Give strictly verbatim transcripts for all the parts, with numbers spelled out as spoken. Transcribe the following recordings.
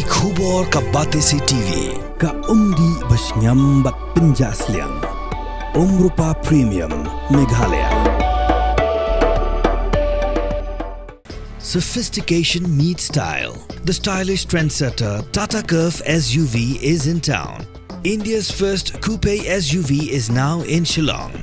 Khubor ka Batesi T V, ka umdih ba shngiam bad pynjah sliang. Umrupa Premium, Meghalaya. Sophistication meets style. The stylish trendsetter Tata Curvv S U V is in town. India's first coupe S U V is now in Shillong.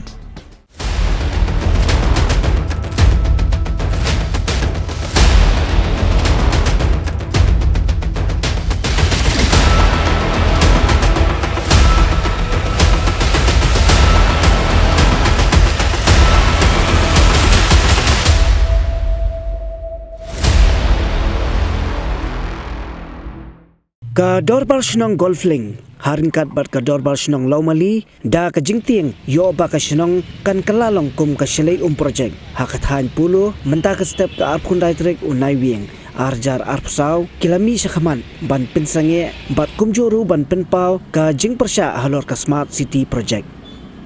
Ka Dorbar Shnong Golflink, ha ryngkat bad ka Dorbar Shnong Lawmali, da ka jingtieng ïoh ba ka shnong kan kylla long kum ka shlei um project. Ha ka thaiñ Polo, mynta ka step ka arphew khyndai tarik u Naiwieng, ar hajar arphew saw, ki la mih shakhmat ban pynsangeh bad kumjuh ruh ban pynpaw ka jingpyrshah halor ka Smart City Project.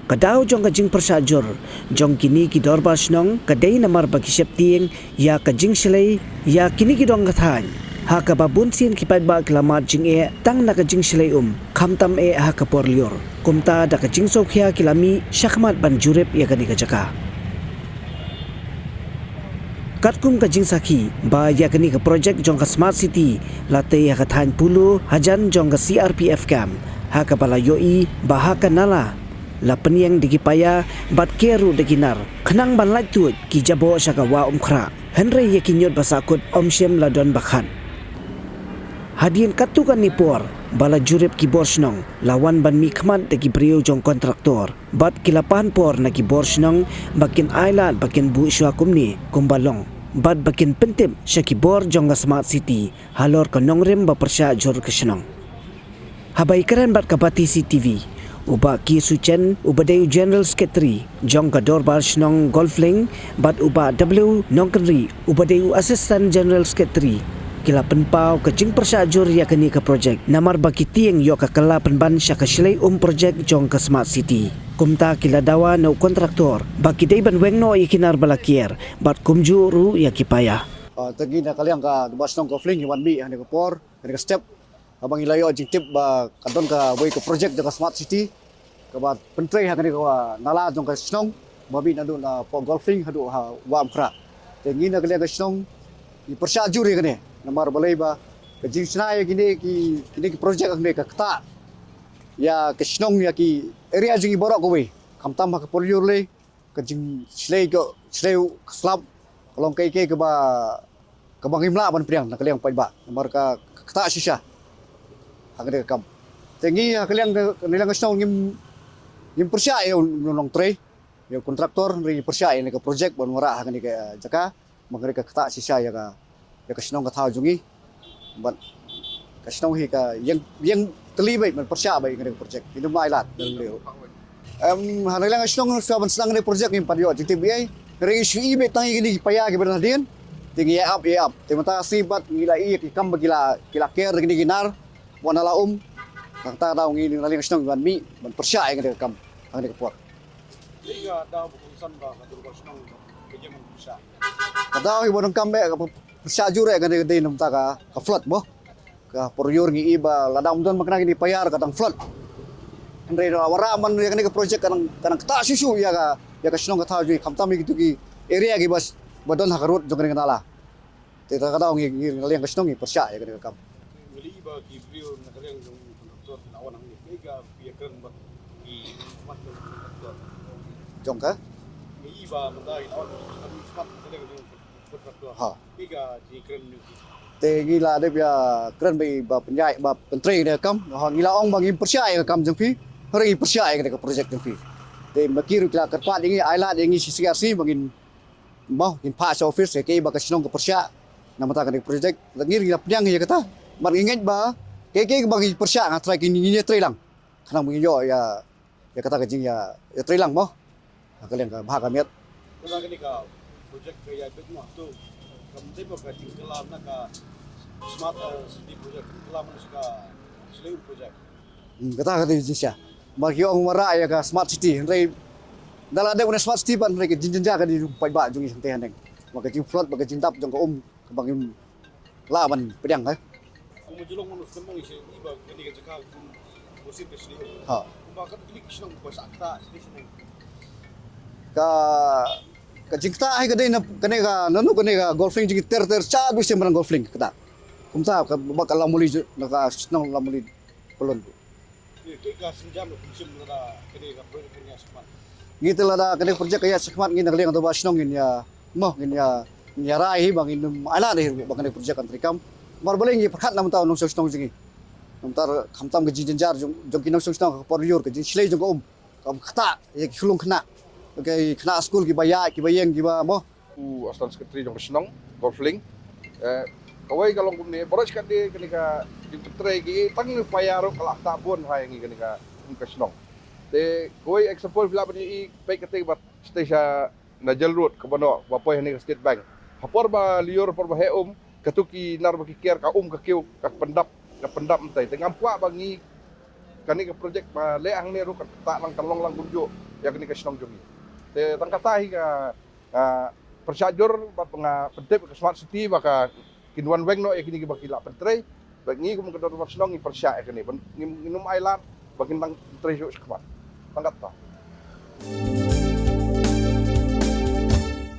Ka daw jong ka jingpyrshah jur jong kine ki dorbar shnong ka dei namar ba ki sheptieng ïa ka jingshlei ïa kine ki dong ka thaiñ, ha kaba bun sien ki paidbah ki la mad jingeh tang na ka jingshlei um, khamtam eh ha ka por lyiur. Kumta da ka jingsngewkhia ki la mih shakhmat ban jurip ïa kane ka jaka. Katkum ka jingsakhi ba ïa kane ka project jong ka Smart City la tei ha ka thaiñ Polo hajan jong ka C R P F camp, ha kaba la ïohi ba ha ka nala la pynïeng da ki paia bad ker ruh da ki nar, khnang ban lait tuid ki jaboh sha ka Wah Umkhrah. Hynrei ïa ki ñiut ba sahkut ym shym la don ba khat. Hadien katto katne por ba la jurip ki bor shnong, la wan ban mihkhmat da ki briew jong kontraktor bad ki la pan por na ki bor shnong ba kin ailad ba kin buh shuwa kumne kumba long, bad ba kin pyntip sha ki bor jong ka Smart City halor ka nongrim ba pyrshah jur ka shnong. Haba ïakren bad ka Batesi T V, u Bah K Suchen, uba dei u General Secretary jong ka Dorbar Shnong Golflink, bad u Bah W Nongkynrih, uba dei u Assistant General Secretary, ki la pynpaw ka jingpyrshah jur ïa kane ka project namar ba ki tieng ïoh ka kylla pynban sha ka shlei um project jong ka Smart City. Kumta ki la dawa na u kontraktor ba ki dei ban weng noh ïa ki nar ba la ker bad kumjuh ruh ïa ki paia. Ah, te ngi na ka liang ka Dorbar Shnong Golflink ngi wan mih ha kane ka por, kane ka step, haba ngi la ïoh jingtip ba ka don kawei ka project jong ka Smart City kaba pyntrei ha kane ka nala jong ka shnong ba mih naduh na Polo Golflink haduh ha Wah Umkhrah. Te ngi na ka liang ka shnong ngi pyrshah jur ïa kane namar balei ba ka jingshna ïa kine ki, kine ki project hangne ka ktah ïa ka shnong, ïa ki area jong ngi baroh kawei, khamtam ha ka por lyiur lei, ka jingshlei ka shlei ka slap ka long kaei kaei kaba, kaba ngim lah ban pdiang na ka liang paidbah namar ka ktah shisha ha kane ka kam. Te ngi ha ka liang ka, ka liang ka shnong ngim, ngim pyrshah ïa u nongtrei, ïa u kontraktor, hynrei ngi pyrshah ïa kane ka project ban wanrah ha kane ka jaka, ba kane ka ktah shisha ïa ka, ïa ka shnong ka thaw jong ngi. Bad ka shnong hi ka ïeng, ïeng tylli beit ban pyrshah beit ïa kane ka project. Ïa u Mai Lad, em, ha ka liang ka shnong shuwa ban sdang kane ka project ngim pat ïoh jingtip ei ei. Hynrei ngi shu i beit tang ïa kine ki paia kiba don hadien. Te ngi ïa ap, ïa ap. Te mynta ka sngi pat ngi la i ïa ki kam ba ki la, ki la ker da kine ki nar, ba na la um. Nangta ka daw ngi na liang ka shnong ban mih ban pyrshah ïa kane ka kam ha kane ka por. Dei ka daw ba kongsan ba ka dorbar shnong ka ïeng ban pyrshah. Ka daw hi ba donkam eh, ka pyrshah jur eh, ka dei, ka dei namar ka, ka flood mo. Ka por lyiur ngi i ba lada ym don ma kine ki paia ka dang flood. Hynrei da wanrah man ïa kane ka project ka dang, ka dang ktah shuh shuh ïa ka, ïa ka shnong ka thaw jong ngi, khamtam ïa kito ki area kiba, ba don ha ka road jong kane ka nala. Te ka daw ngi, ngi na liang ka shnong ngi pyrshah ïa kane ka kam. Ngi la i ba ki briew na ka liang jong u kontraktor ki la wan hangne, kaei kaba phi ïakren bad ki smat jong u kontraktor? Jong ka? Ngi i ba mynta ki la wan, ki smat na ka liang jong u kontraktor. Ha. Kaei ka jingkren jong ki? Te ngi la dep ïakren bad i ba pynïaid, ba pyntrei ïa kane ka kam. Ha, ngi la ong ba ngim pyrshah ïa ka kam jong phi, hynrei ngi pyrshah ïa kane ka project jong phi. Te ma ki ruh ki la kyrpad ïa ngi, ailad ïa ngi shi sngi ar sngi ba ngin Mo, ngin phah sha office, eh, kaei ba ka shnong ka pyrshah namar kane ka project. Ngi, ngi la pdiang ïa kata. Bad ngi ngeit ba kaei kaei ba ngi pyrshah, nga trai, ngi, ngin ïatrei lang. Khnang ba ngin ïoh ïa, ïa kata ka jingïa, ïatrei lang mo. Ha ka liang ka bha ka miat. Kane ka project ka ïa bit mo, to kam dei mo ka jingkylla na ka smart, eh, city project, kylla mo na ka shlei project. Hmm, kata ka dei jingshisha. Ba ki ong wanrah ïa ka smart city, hynrei da la dep ïa ka smart city pat, hynrei ka jingjynjar ka dei jong u paidbah jong ngi hangtei haneng. Ba ka jingflood, ba ka jingdap jong ka um, kaba ngim lah ban pdiang, eh. Kumba jyllong mano sdang mang ise iba kane ka jaka kum bosir ka sdang. Ha. Kumba ka kini ki shnong ba sa kata sdang sdang. Ka ka jingkata hi ka dei na kane ka nanu kane ka golf link jingter ter cha bi sem rang golf link kata. Kumta ka ba ka Lamuli ju na ka shnong Lamuli pelon. Ke ke ka sinjam lo kumsim la kane ka project kane ya seman. Ngi te lada kane project ka ya sekhmat ngi na liang to ba shnong ngin ya mo ngin ya ngin ya rai hi ba ngin ai la dei ba kane project kan trikam. Mar bale ngi pyrkhat nam ta nong shnong jing ngi. Nam ta khamtam ka jingjynjar jong jong ki nong shnong ka por yor ka jingshlei jong ka um. Kam kata ya ki khulung khna. Okay khna school ki ba ya ki ba yeng ki ba mo. U Assistant Secretary jong ka shnong golf link. Eh, kawei ka long kumne baroh shi katne kane ka jingpyntrei ki tang ni paya ruh ka la ta bun ha ngi kane ka ka shnong. Te kawei example phi lah ban i peit kate ba station na Jail Road kaba noh ba poi ha ne ka State Bank. Ha por ba liur por ba heh um katu ki nar ba ki ker ka um ka kiew ka pyndap ka pyndap mynta te ngam kwah ba ngi kane ka project ba leh hangne ruh ka ta lang ka long lang kumjuh ïa kane ka shnong jong ngi. Te tang kata hi ka pyrshah jur bad nga pyntip ka smart city ba ka kin wan weng noh ïa kine kiba ki lah pyntrei. Bad ngi kum ka dorbar shnong ngi pyrshah ïa kane ban ngim ngim ai lad ba kin dang pyntrei shuh shakhmat. Tang kata.